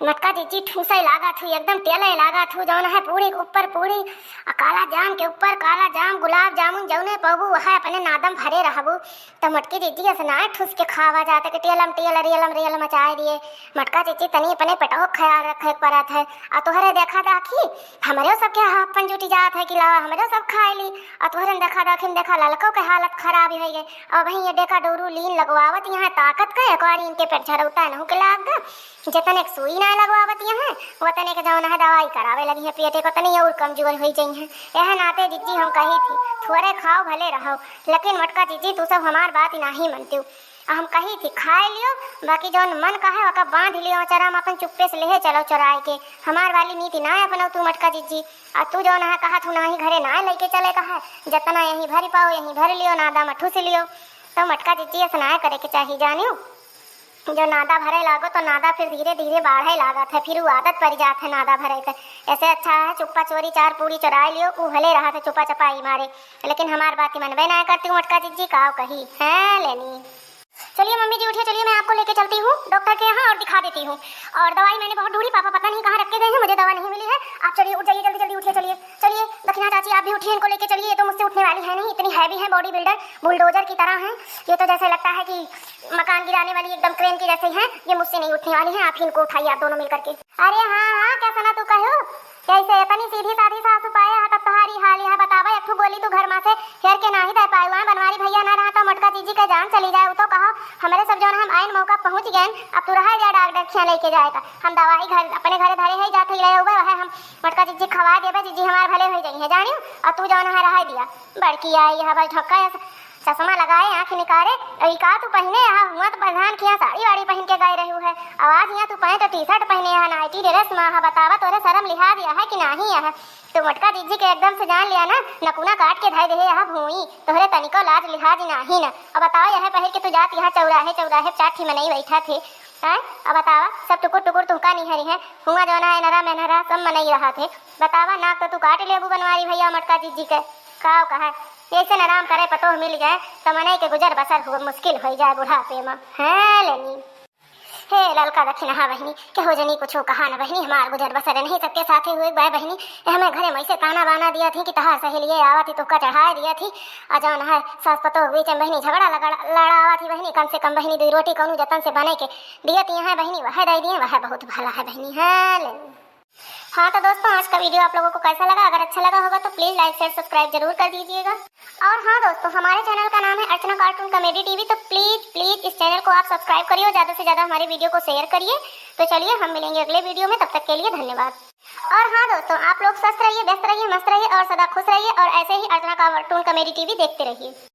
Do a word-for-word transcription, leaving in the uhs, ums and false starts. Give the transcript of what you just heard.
मटका जिज्जी ठूसै लागत हू, एकदम टेलै लागत हू, जौन है पूड़ी के ऊपर पूड़ी, आ काला जाम के ऊपर काला जाम, गुलाब जामुन जौने पउबू वहै अपने नादम भरे रहबू। त मटकी जिज्जी अस नाहीं ठूस के खावा जात है कि टेलम टेल, रेलम रेल मचाए दिए। मटका जिज्जी तनी अपने पेटवो क ख्याल रखे के परत है। आ तोहरे देखा दाखी, हमरे सबके हाफन जुटि जात है कि लावा हमरे सब खाए ली। आ तोहरे देखा दाखी में देखा ललको के हालत खराब होइ गै। अब वहीं ये देखा डोरू लीन लगवावत यहाँ ताकत का एक बार इनके पेट झरौता नहू के लाग गा। जतने के सुई नाहीं लगवावत यहाँ, वतने के जौन है दवाई करावे लगिहैं पेटे को, तनी और कमजोर होइ जइहैं। यह नाते जिज्जी हम कही थी, थोरे खाओ भले रहो, लेकिन मटका जिज्जी तू सब हमार बात नाहीं मनतिउ। आ हम कही थी खाए लियो, बाकी जौन मन कहे ओका बांध लियो अचरा में, अपन चुप्पे से लेहे चलो चोराए के। हमार वाली नीति नाहीं अपनउ तू मटका जिज्जी। आ तू जौन है कहा थू नाहीं घरे नाहीं लइके चले कहे, जतना यहीं भरि पाओ यहीं भरि लियो, नादा में ठूस लियो। तो मटका जिज्जी अस नाहीं करे के चाही जानियो। जो नादा भरे लागो तो नादा फिर धीरे धीरे बाढ़े लागत है, फिर उ आदत परि जात है नादा भरे के। ऐसे अच्छा है चुप्पा चोरी चार पूड़ी चोराए लियो, उ भले रहत है चुप्पा चपाई मारे, लेकिन हमार बात मनबे नाहीं करतिउ मटका जिज्जी, काव कही है लेनी। चलिए मम्मी जी उठिए, चलिए मैं आपको लेके चलती हूँ डॉक्टर के यहाँ और दिखा देती हूँ। और दवाई मैंने बहुत ढूंढी, पापा पता नहीं कहाँ रख के गए हैं, मुझे दवा नहीं मिली है। आप चलिए, उठ जाइए, जल्दी जल्दी उठिए, चलिए चलिए। दखिना चाची आप भी उठिए, इनको लेके चलिए, ये तो मुझसे उठने वाली है नहीं, इतनी हैवी है, बॉडी बिल्डर बुलडोजर की तरह है। ये तो जैसे लगता है कि मकान गिराने वाली एकदम क्रेन की जैसे हैं, ये मुझसे नहीं उठने वाली हैं। आप ही इनको उठाइए, आप दोनों मिल करके। अरे हाँ हाँ, कइसना तू कहो, कइसे इतनी सीधी सादी सासु पाए हा, तब तोहारी हाल यहाँ बतावा। एक ठो गोली तू घर मा से हेर के नाहीं दे पायू, हाँ बनवारी भइया ना रहा तो मटका जिज्जी के जान चली जाए। उ तो कहो हमरे सब जौन हम आइन मौका पहुँच गए, अब तू रहा जा डॉक्टर खियाँ लइके जाए का। हम दवाई घर अपने घरे धरे है, जात ही ले अउबे, वह हम मटका जिज्जी खवाए देबे, जिज्जी हमार भले होइ जइहैं जानियो। और तू जौन है रहा दिया, बड़की आई है भाई ढक्का ऐसा चश्मा लगाए, आँख निकारे, "ई का तू पहिने यहाँ? हुआँ तो प्रधान के यहाँ साड़ी वाड़ी पहिन के गए रहू है, आवाज यहाँ तू पैंट टी शर्ट पहिने यहाँ, नाइटी ड्रेस मा है, बतावा तोरे शरम लिहाज यहाँ कि नाहीं यहाँ?" तो मटका जिज्जी के एकदम से जान लिया ना, नकुना काट के धइ देहे यहाँ भूई, तोहरे तनिको लाज लिहाज नाहीं ना। अब बतावा यहाँ पहिर के तू जात यहाँ चौराहे चौराहे चार ठी मनई बैठा थे, हैं? अब बतावा सब टुकुर टुकुर तुहका निहरी है, हुआँ जौन है नरा मेनहरा सब मनई रहा थे, बतावा नाक तो तू काट लेबू बनवारी भइया मटका जिज्जी के, काव कहा। ऐसे न राम करे पतोह मिल जाए, त मनई के गुजर बसर हो, मुश्किल होइ जाए बुढ़ापे मा। हैं लेनी। हे ललका दखिनहा बहिनी, केहू जनी कुछो कहा न बहिनी, हमार गुजर बसर नहीं सबके साथे हुए बा बहिनी। ए हमें घरे में ऐसे ताना बाना दिया थी कि तहार सहेलिये आवत ही तोहका चढ़ाए दिया थी। आ जौन है सास पतोह बीच में बहिनी झगड़ा लगा, लड़ावा थी बहिनी, कम से कम बहिनी दुई रोटी कौनो जतन से बने के दिए ती हैं बहिनी, वह दे दिए, वह बहुत भला है बहिनी। हैं लेनी। हाँ तो दोस्तों, आज का वीडियो आप लोगों को कैसा लगा? अगर अच्छा लगा होगा तो प्लीज लाइक शेयर सब्सक्राइब जरूर कर दीजिएगा। और हाँ दोस्तों, हमारे चैनल का नाम है अर्चना कार्टून कॉमेडी टीवी, तो प्लीज प्लीज इस चैनल को आप सब्सक्राइब करिए और ज़्यादा से ज़्यादा हमारे वीडियो को शेयर करिए। तो चलिए हम मिलेंगे अगले वीडियो में, तब तक के लिए धन्यवाद। और हाँ दोस्तों, आप लोग स्वस्थ रहिए, व्यस्त रहिए, मस्त रहिए और सदा खुश रहिए और ऐसे ही अर्चना कार्टून कॉमेडी टीवी देखते रहिए।